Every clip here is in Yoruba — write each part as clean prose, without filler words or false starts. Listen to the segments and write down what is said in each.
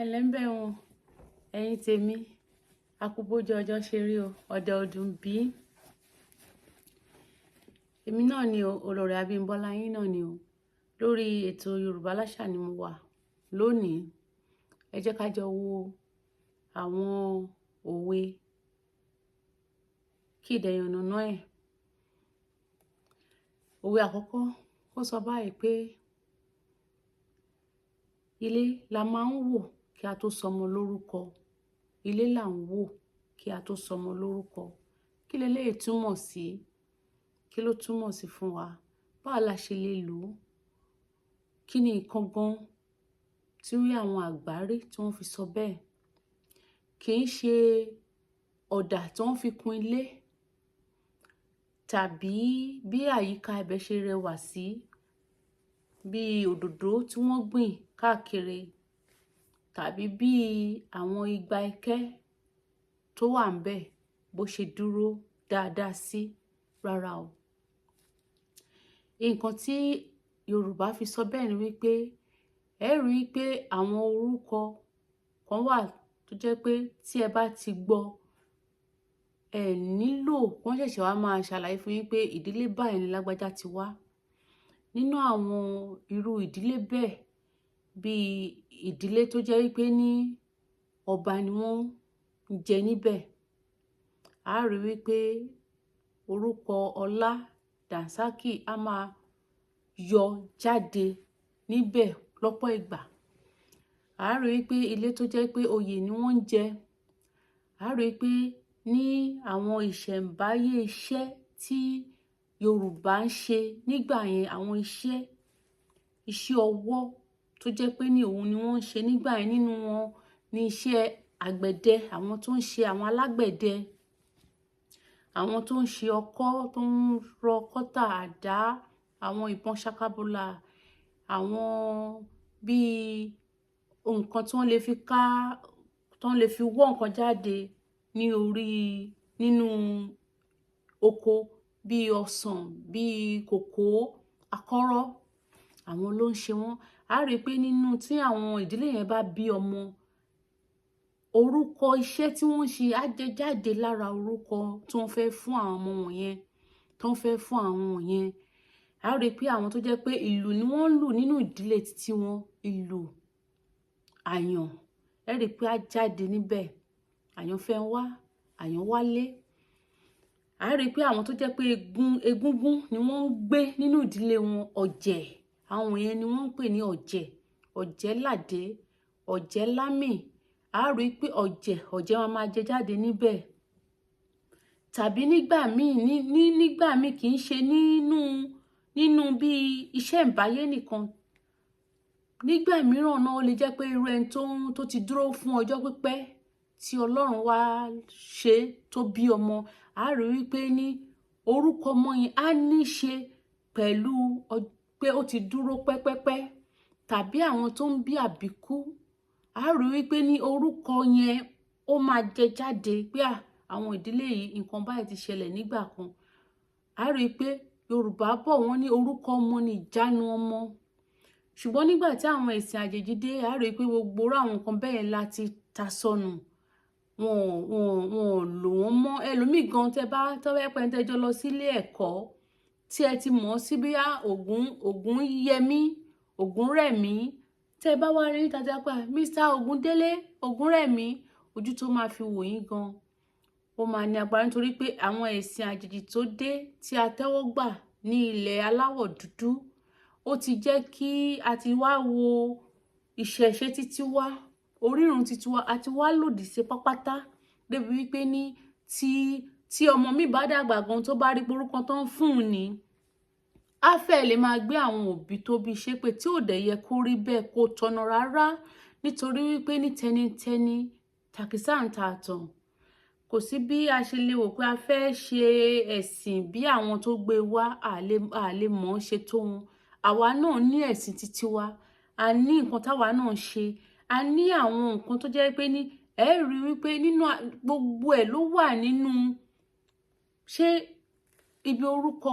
Ẹnlẹ́ ń bẹ̀ wọ́n, ẹ̀yin tèmi. A kú bójú ọjọ́ ṣe rí o, ọ̀dẹ̀ ọdún bí. Èmi náà ni o, Olórí Abímbọ́lá yín náà ni o. Lórí ètò Yorùbá Láṣà ni mo wà lónìí. Ẹ jẹ́ ká jọ wo àwọn òwe kí ìdẹ̀yànnàná ẹ̀. Òwe àkọ́kọ́, ó sọ báyìí pé ilé la máa ń wò kí a tó sọmọ lórúkọ. Ilé là ń wò kí a tó sọmọ lórúkọ. Kí leléyìí túmọ̀ sí? Kí ló túmọ̀ sí fún wa? Báwo la ṣe lè lò ó? Kí ni nǹkan gan tí àwọn àgbà rí tí wọ́n fi sọ bẹ́ẹ̀? Kì í ṣe ọ̀dà tí wọ́n fi kun ilé tàbí bí àyíká ibẹ̀ ṣe rẹwà sí, bí òdòdó tí wọ́n gbìn káàkiri, tàbí bí àwọn igba ẹkẹ́ tó wà ńbẹ̀ bó ṣe dúró dáadáa sí. Rárá o. Nǹkan tí Yorùbá fi sọ bẹ́ẹ̀ ni wípé ẹ rí i pé àwọn orúkọ kan wà tó jẹ́ pé tí ẹ bá ti gbọ́, ẹ nílò wọ́n ṣẹ̀ṣẹ̀ wá máa ṣàlàyé fún yín pé ìdílé báyìí ni lágbájá ti wá. Nínú àwọn irú ìdílé bẹ́ẹ̀, bí ìdílé tó jẹ́ wípé ní ọba ni wọ́n ń jẹ níbẹ̀, a rí wípé orúkọ ọlá dànsákì á máa yọ jáde níbẹ̀ lọ́pọ̀ ìgbà. A rí wípé ilé tó jẹ́ pé oyè ni wọ́n ń jẹ, a rí wípé ní àwọn ìṣẹ̀ǹbáyé iṣẹ́ tí Yorùbá ń ṣe nígbà yẹn, àwọn iṣẹ́ ọwọ́ tó jẹ́ pé ní òun ni wọ́n ń ṣe nígbà yẹn, nínú wọn ní iṣẹ́ àgbẹ̀dẹ, àwọn tó ń ṣe àwọn alágbẹ̀dẹ, àwọn tó ń ṣe ọkọ́, tó ń rọ kọ́tà, àdá, àwọn ìbọn ṣakabùlà, àwọn bíi nǹkan tí wọ́n lè fi ká, tí wọ́n lè fi wọ́ nǹkan jáde ní orí nínú oko, bíi ọsàn, bíi kòkó, akọ́rọ́, àwọn ló ń ṣe wọ́n. A rí i pé nínú tí àwọn ìdílé yẹn bá bí ọmọ, orúkọ iṣẹ́ tí wọ́n ń ṣe á jẹ jáde lára orúkọ tí wọ́n fẹ́ fún àwọn ọmọ wọ̀nyẹn, tí wọ́n fẹ́ fún àwọn wọ̀nyẹn. A rí i pé àwọn tó jẹ́ pé ìlù ni wọ́n ń lù nínú ìdílé títí wọn, ìlù àyàn, ẹ rí i pé á jáde níbẹ̀. Àyànfẹ́nwá, Àyànwálé. A rí i pé àwọn tó jẹ́ pé egúngún ni wọ́n ń gbé nínú ìdílé wọn, ọ̀jẹ̀, àwọn yẹn ni wọ́n ń pè ní ọ̀jẹ̀, Ọ̀jẹ̀ládé, Ọ̀jẹ̀lámì. A rí i pé ọ̀jẹ̀, ọ̀jẹ̀ máa máa jẹ jáde níbẹ̀. Tàbí nígbà míì ní nígbà míì, kì í ṣe nínú bí iṣẹ́ ìbáyé nìkan. Nígbà mìíràn náà, ó lè jẹ́ pé irú ẹni tó ti dúró fún ọjọ́ pípẹ́ tí Ọlọ́run wá ṣe tó bí ọmọ, a rí wípé ní orúkọ ọmọ yẹn á ní ṣe pẹ̀lú pé ó ti dúró pẹ́pẹ́pẹ́. Tàbí àwọn tó ń bí àbíkú, a rí wípé ní orúkọ yẹn ó máa jẹ jáde pé àwọn ìdílé yìí, nǹkan báyìí ti ṣẹlẹ̀ nígbà kan. A rí i pé Yorùbá bọ̀, wọ́n ní orúkọ ọmọ ní ìjánu ọmọ. Ṣùgbọ́n nígbà tí àwọn ẹ̀sìn àjèjì dé, a rí i pé gbogbo irú àwọn nǹkan bẹ́ẹ̀ la ti ta sọnù. Wọn ò lò wọ́n mọ́. Ẹlòmíì gan, tẹ́ bá tọ́ bá pẹ́ tẹ́ jọ lọ sílé ẹ̀kọ́ tí ẹ ti mọ̀ sí bíyá Ògún, Ògúnyẹmí, Ògúnrẹ̀mí, tẹ́ bá wá rí níta tẹ́ pé Mr. Ògúndélé, Ògúnrẹ̀mí, ojú tó máa fi wò yín gan, ó máa ní agbára, nítorí pé àwọn ẹ̀sìn àjèjì tó dé tí a tẹ́wọ́ gbà ní ilẹ̀ aláwọ̀ dúdú, ó ti jẹ́ kí a ti wá wo ìṣẹ̀ṣe títí wá, orírun títí wá, a ti wá lòdì sí pápátá, débi wípé ní tí ọmọ mi bá dàgbà gan, tó bá rí orúkọ tó ń fún un ní, á fẹ́ lè máa gbé àwọn òbí tó bí ṣépè, tí ò dẹ̀ yẹ kó rí bẹ́ẹ̀, kó tọ̀nà rárá, nítorí wípé ní tẹnitẹni tàkísà ń ta àtàn. Kò sí bí a ṣe lè wò pé a fẹ́ ṣe ẹ̀sìn bí àwọn tó gbé wá, a lè mọ̀ ọ́n ṣe tó wọn. Àwa náà ní ẹ̀sìn títí wa, a ní nǹkan táwa náà ń ṣe, a ní àwọn nǹkan tó jẹ́ pé ní ẹ rí wípé nínú gbogbo ẹ̀ ló wà nínú. Ṣé ibi orúkọ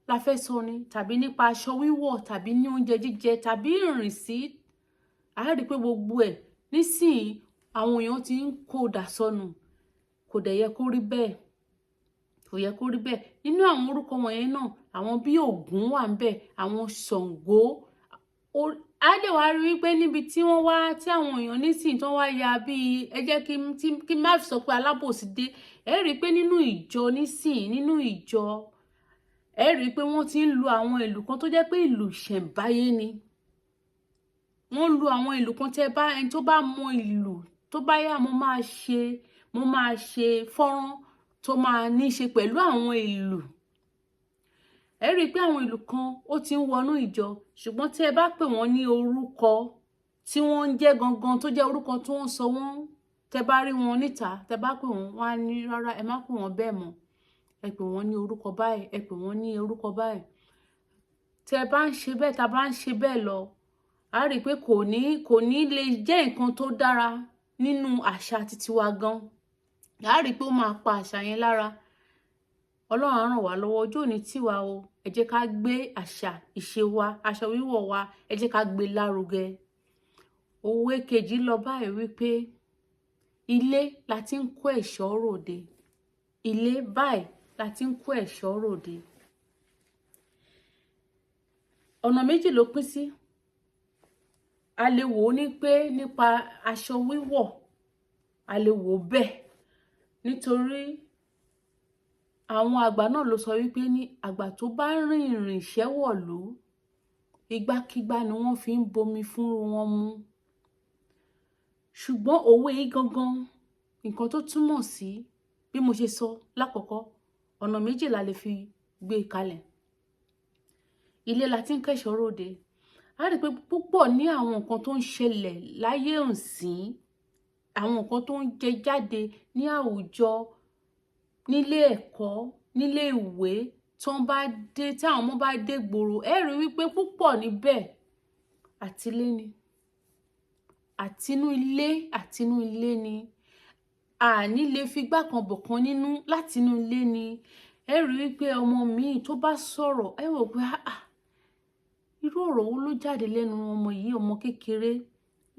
la fẹ́ sọ ni, tàbí nípa aṣọ wíwọ̀, tàbí ní oúnjẹ jíjẹ, tàbí ìrìnsí? A rí i pé gbogbo ẹ̀ Nísìnyí, àwọn èèyàn ti ń kó dà sọnù. Kò dẹ̀ yẹ kó rí bẹ́ẹ̀, kò yẹ kó rí bẹ́ẹ̀. Nínú àwọn orúkọ wọ̀nyẹn náà, àwọn bí Ògún wà ń bẹ̀, àwọn Ṣàngó. Á dẹ̀ wá rí wípé níbi tí wọ́n wá, tí àwọn èèyàn nísìnyí tó wá ya bíi, ẹ jẹ́ kí n má sọ pé alábòsí dé, ẹ rí i pé nínú ìjọ nísìnyí, nínú ìjọ, ẹ rí i pé wọ́n ti ń lu àwọn ìlù kan tó jẹ́ pé ìlù ìṣẹ̀ǹbáyé ni. Wọ́n ń lu àwọn ìlù kan, tẹ́ bá ẹni tó bá mọ ìlù, tó bá yá, mo máa ṣe fọ́nrán tó máa ní í ṣe pẹ̀lú àwọn ìlù. Ẹ rí i pé àwọn ìlù kan ó ti ń wọnú ìjọ, ṣùgbọ́n tí ẹ bá pè wọ́n ní orúkọ tí wọ́n ń jẹ́ gangan, tó jẹ́ orúkọ tí wọ́n sọ wọ́n, tẹ́ bá rí wọn níta, tẹ́ bá pè wọ́n, wọ́n á ní rárá, ẹ má pè wọ́n bẹ́ẹ̀ mọ́, ẹ pè wọ́n ní orúkọ báyìí, ẹ pè wọ́n ní orúkọ báyìí. Tẹ́ bá ń ṣe bẹ́ẹ̀, tá bá ń ṣe bẹ́ẹ̀ lọ, a rí i pé kò ní lè jẹ́ nǹkan tó dára nínú àṣà titi wa gan. A rí i pé ó máa pa àṣà yẹn lára. Ọlọ́run á ràn wá lọ́wọ́, ọjọ́ òní tiwa o. Ẹ jẹ́ ká gbé àṣà ìṣe wa, aṣọ wíwọ̀ wa, ẹ jẹ́ ká gbé lárugẹ. Òwe kejì lọ báyìí wípé ilé la ti ń kó ẹ̀ṣọ́ ròde, ilé báyìí la ti ń kó ẹ̀ṣọ́ ròde. Ọ̀nà méjì ló pín sí. A lè wò ó ní pé nípa aṣọ wíwọ̀, a lè wò ó bẹ́ẹ̀, nítorí àwọn àgbà náà ló sọ wípé ní àgbà tó bá rìn ìrìn ìṣẹ́wọ̀lú, igbákígbá ni wọ́n fi ń bomi fún wọn mu. Ṣùgbọ́n òwe yìí gangan, nǹkan tó túmọ̀ sí, bí mo ṣe sọ lákọ̀ọ́kọ́, ọ̀nà méjì la lè fi gbé e kalẹ̀. Ilé la ti ń kẹ́ṣọ̀ọ́ ròde. A rí i pé púpọ̀ ní àwọn nǹkan tó ń ṣẹlẹ̀ láyé òsín, àwọn nǹkan tó ń jẹ jáde ní àwùjọ, nílé ẹ̀kọ́, nílé ìwé, tí wọ́n bá dé, tí àwọn ọmọ bá dé gbòòrò, ẹ rí i wípé púpọ̀ níbẹ̀ àtilé ni, àtinú ilé, àtinú ilé ni. Àní lè figbá kan bọ̀kan nínú, látinú ilé ni. Ẹ rí i wípé ọmọ míì tó bá sọ̀rọ̀, ẹ wò pé, ah, irú ọ̀rọ̀ wo ló jáde lẹ́nu ọmọ yìí, ọmọ kékeré?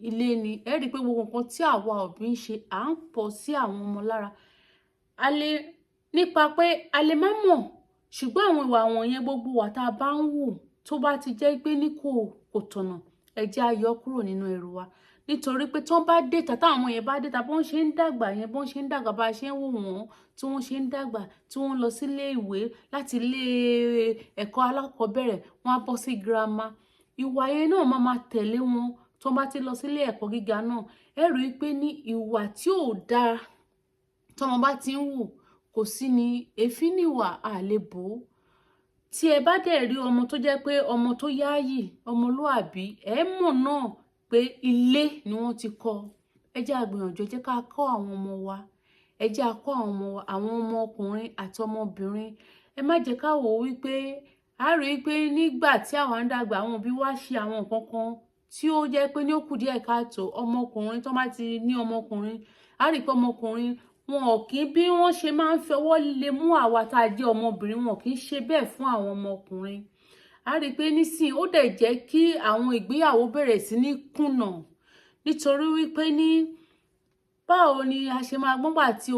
Ilé ni. Ẹ rí i pé gbogbo nǹkan tí àwa òbí ń ṣe, à ń pọ̀ sí àwọn ọmọ lára. A lè nípa pé a lè má mọ̀, ṣùgbọ́n àwọn ìwà wọ̀nyẹn, gbogbo wa tá a bá ń wù, tó bá ti jẹ́ pé ní kò tọ̀nà, ẹ jẹ́ á yọ kúrò nínú ẹrù wa, nítorí pé tí wọ́n bá dé ta, táwọn ọmọ yẹn bá dé ta, bọ́n ṣe ń dàgbà yẹn, bọ́n ṣe ń dàgbà, bá a ṣe ń wò wọ́n tí wọ́n ṣe ń dàgbà, tí wọ́n lọ sílé ìwé, láti ilé ẹ̀kọ́ alákọ̀ọ́bẹ̀rẹ̀, wọ́n á bọ́ sí girama, ìwà yẹn náà máa máa tẹ̀lé wọn. Tí wọ́n bá ti lọ sílé ẹ̀kọ́ gíga náà, ẹ rí i pé ní ìwà tí ò dáa tí ọmọ bá ti ń wù, kò sí ní èéfín níwà àlè bò ó. Tí ẹ bá dẹ̀ rí ọmọ tó jẹ́ pé ọmọ tó yááyì, ọmọlúàbí, ẹ mọ̀ náà pé ilé ni wọ́n ti kọ́. Ẹ jẹ́ á gbìyànjú, ẹ jẹ́ ká kọ́ àwọn ọmọ wa, ẹ jẹ́ á kọ́ àwọn ọmọ wa, àwọn ọmọ ọkùnrin àti ọmọbìnrin. Ẹ má jẹ́ ká wò ó wípé a rí i pé nígbà tí àwa ń dàgbà, àwọn òbí wa ṣe àwọn nǹkan kan tí ó jẹ́ pé ní ó kù díẹ̀ káàtó. Ọmọkùnrin tó bá ti ní ọmọkùnrin, a rí i pé ọmọkùnrin wọn ò kí, bí wọ́n ṣe máa ń fi ọwọ́ líle mú àwa tá a jẹ́ ọmọbìnrin, wọn kì í ṣe bẹ́ẹ̀ fún àwọn ọmọkùnrin. A rí i pé nísìnyí, ó dẹ̀ jẹ́ kí àwọn ìgbéyàwó bẹ̀rẹ̀ sí ní kùnà, nítorí wípé ní báwo ni a ṣe máa gbọ́ngbà tí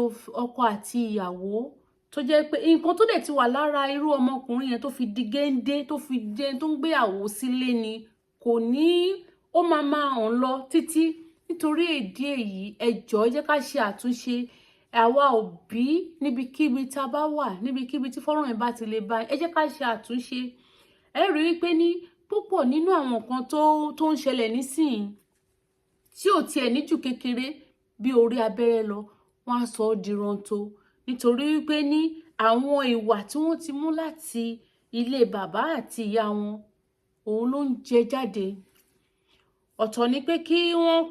ọkọ àti ìyàwó tó jẹ́ pé nǹkan tó dẹ̀ ti wà lára irú ọmọkùnrin yẹn tó fi di géńdé, tó fi jẹ́ tó ń gbéyàwó sílé ni, kò ní ó máa máa hàn lọ títí. Nítorí ìdí èyí, ẹ jọ̀ọ́, jẹ́ ká ṣe àtúnṣe, àwa òbí, níbikíbi tá a bá wà, níbikíbi tí fọ́nrán yẹn bá ti lè bá, ẹ jẹ́ ká ṣe àtúnṣe. Ẹ rí i pé ní púpọ̀ nínú àwọn nǹkan tó ń ṣẹlẹ̀ nísìnyí, tí ò tiẹ̀ ní jù kékeré bí orí abẹ́rẹ́ lọ, wọ́n á sọ ọ́ di rántó, nítorí wípé ní àwọn ìwà tí wọ́n ti mú láti ilé bàbá àti ìyá wọn, òun ló ń jẹ jáde. Ọ̀tọ̀ ni pé kí wọ́n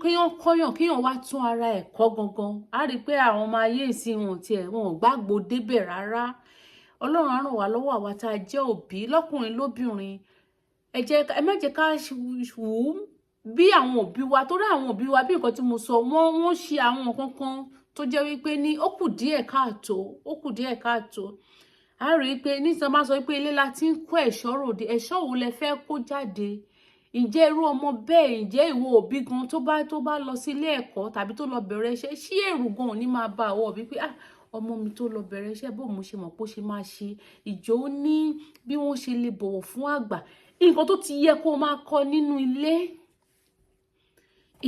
kọ́yàn, kíyàn wá tún ara ẹ̀ kọ́ gangan. Á rí i pé àwọn ọmọ ayé ìsìn, wọn tiẹ̀ wọn ò gbàgbọ́ débẹ̀ rárá. Ọlọ́run á ràn wá lọ́wọ́. Àwa tá a jẹ́ òbí, lọ́kùnrin lóbìnrin, ẹ jẹ́ ẹ má jẹ́ ká wù ú bí àwọn òbí wa, torí àwọn òbí wa, bí nǹkan tí mo sọ, wọ́n ṣe àwọn nǹkan kan tó jẹ́ wípé ní ó kù díẹ̀ káàtó, ó kù díẹ̀ káàtó. A rí i pé nísìnyí, máa sọ pé ilé la ti ń kó ẹ̀ṣọ́ ròde. Ẹ̀ṣọ́ wo lẹ fẹ́ kó jáde? Ǹjẹ́ irú ọmọ bẹ́ẹ̀, ǹjẹ́ ìwọ òbí gan tó bá lọ sí ilé ẹ̀kọ́ tàbí tó lọ bẹ̀rẹ̀ iṣẹ́, ṣé ẹ̀rù gan ò ní máa bá àwọn òbí pé, "Ah, ọmọ mi tó lọ bẹ̀rẹ̀ iṣẹ́, bó mo ṣe mọ̀ pé ó ṣe máa ṣe ìjọ ní bí wọ́n ṣe lè bọ̀wọ̀ fún àgbà?" Nǹkan tó ti yẹ kó máa kọ́ nínú ilé,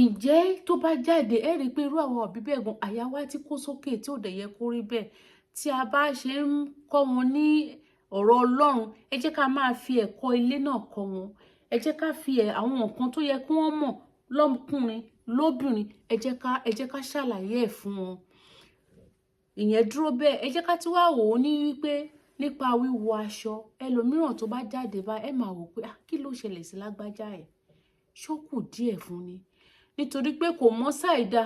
ǹjẹ́ tó bá jáde, ẹ rí i pé irú àwọn òbí bẹ́ẹ̀ gan, àyà wa ti kó sókè, tí ò dẹ̀ yẹ kó rí bẹ́ẹ̀. Tí a bá ṣe ń kọ́ wọn ní ọ̀rọ̀ Ọlọ́run, ẹ jẹ́ ká máa fi ẹ̀kọ́ ilé náà kọ́ wọn. Ẹ jẹ́ ká fi àwọn nǹkan tó yẹ kí wọ́n mọ̀ lọ́kùnrin, lóbìnrin, ẹ jẹ́ ká ṣàlàyé ẹ̀ fún wọn. Ìyẹn dúró bẹ́ẹ̀. Ẹ jẹ́ ká tún wá wò ó ní wípé nípa wíwọ aṣọ. Ẹlòmíràn tó bá jáde bá, ẹ máa wò pé, "Ah, kí ló ṣẹlẹ̀ sí lágbájá ẹ̀? Ṣó kù díẹ̀ fún ni?" Nítorí pé kò mọ́ ṣàìdá.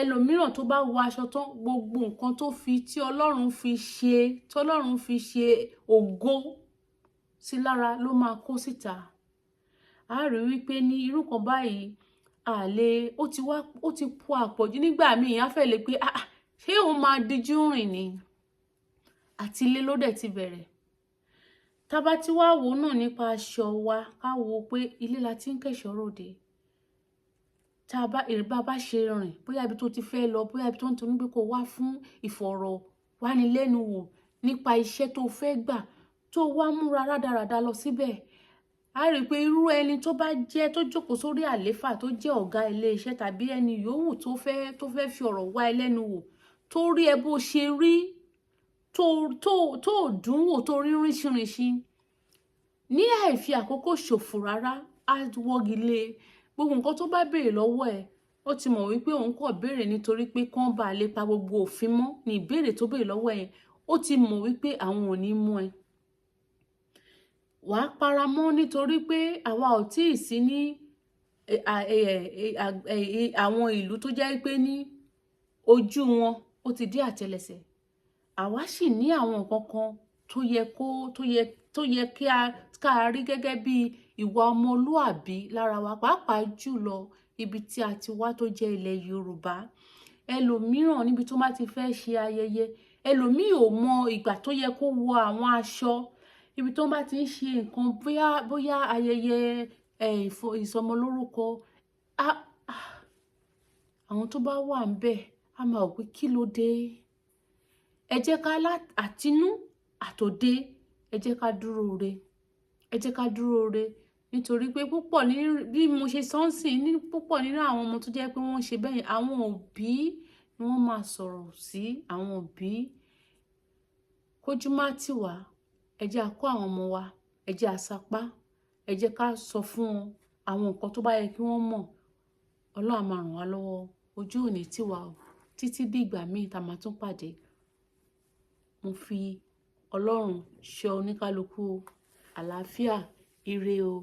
Ẹlòmíràn tó bá wọ aṣọ tán, gbogbo nǹkan tó fi tí Ọlọ́run fi ṣe, tí Ọlọ́run fi ṣe ògo sí lára ló máa kó síta. A rí wípé ní irú kan báyìí, àlè ó ti wá, ó ti pọ̀ àpọ̀jù. Nígbà míì, á fẹ́ lè pé, "Ah, ṣé òun máa díjú rìn ni?" Àti ilé ló dẹ̀ ti bẹ̀rẹ̀. Tá bá ti wá wò náà nípa aṣọ wa, ká wo pé ilé la ti ń kẹ̀ṣọ́ ròde. Tá a bá bá bá ṣe rìn, bóyá ibi tó ti fẹ́ lọ, bóyá ibi tó ń torí pé kó wá fún ìfọ̀rọ̀wánilẹ́nuwò nípa iṣẹ́ tó fẹ́ gbà, tó wá múra rádaràda lọ síbẹ̀, a rí i pé irú ẹni tó bá jẹ́ tó jókòó sórí àléfà, tó jẹ́ ọ̀gá ilé iṣẹ́ tàbí ẹni yòówù tó fẹ́ fi ọ̀rọ̀ wá ẹ lẹ́nu wò, tó rí ẹ bó ṣe rí, tó dùn wò, tó rí ríṣiríṣi, ní àìfi àkókò ṣòfò rárá, á wọ́gi lé gbogbo nǹkan tó bá béèrè lọ́wọ́ ẹ̀. Ó ti mọ̀ wípé òun kò béèrè nítorí pé kán bá lè pa gbogbo òfin mọ́ ní ìbéèrè tó béèrè lọ́wọ́ ẹ̀. Ó ti mọ̀ wípé àwọn ò ní mú ẹ, wàá paramọ́, nítorí pé àwa ò tíì sí ní àwọn ìlú tó jẹ́ pé ní ojú wọn ó ti dé àtẹlẹsẹ̀. Àwa sì ní àwọn nǹkan kan tó yẹ kí a ká rí gẹ́gẹ́ bí ìwà ọmọlúàbí lára wa, pàápàá jùlọ ibi tí a ti wá tó jẹ́ ilẹ̀ Yorùbá. Ẹlòmíràn, níbi tó bá ti fẹ́ ṣe ayẹyẹ, ẹlòmíì ò mọ ìgbà tó yẹ kó wọ àwọn aṣọ. Ibi tó bá ti ń ṣe nǹkan, bóyá ayẹyẹ ìsọmọlórúkọ, àwọn tó bá wà ń bẹ̀ á máa wò pé, "Kí ló dé?" Ẹ jẹ́ ká àtinú àtòde, ẹ jẹ́ ká dúró re, ẹ jẹ́ ká dúró re, nítorí pé púpọ̀ ní bí mo ṣe sọ ń sìn ní, púpọ̀ nínú àwọn ọmọ tó jẹ́ pé wọ́n ṣe bẹ́yẹn, àwọn òbí ni wọ́n máa sọ̀rọ̀ sí. Àwọn òbí, kójú má tì wá. Ẹ jẹ́ á kọ́ àwọn ọmọ wa, ẹ jẹ́ á sapá, ẹ jẹ́ ká sọ fún wọn àwọn nǹkan tó bá yẹ kí wọ́n mọ̀. Ọlọ́run á máa ràn wá lọ́wọ́, ojú ò ní tì wá o. Títí dìgbà míì tá a máa tún pàdé, mo fi Ọlọ́run ṣọ́ oníkálukú. Àlàáfíà, ire o.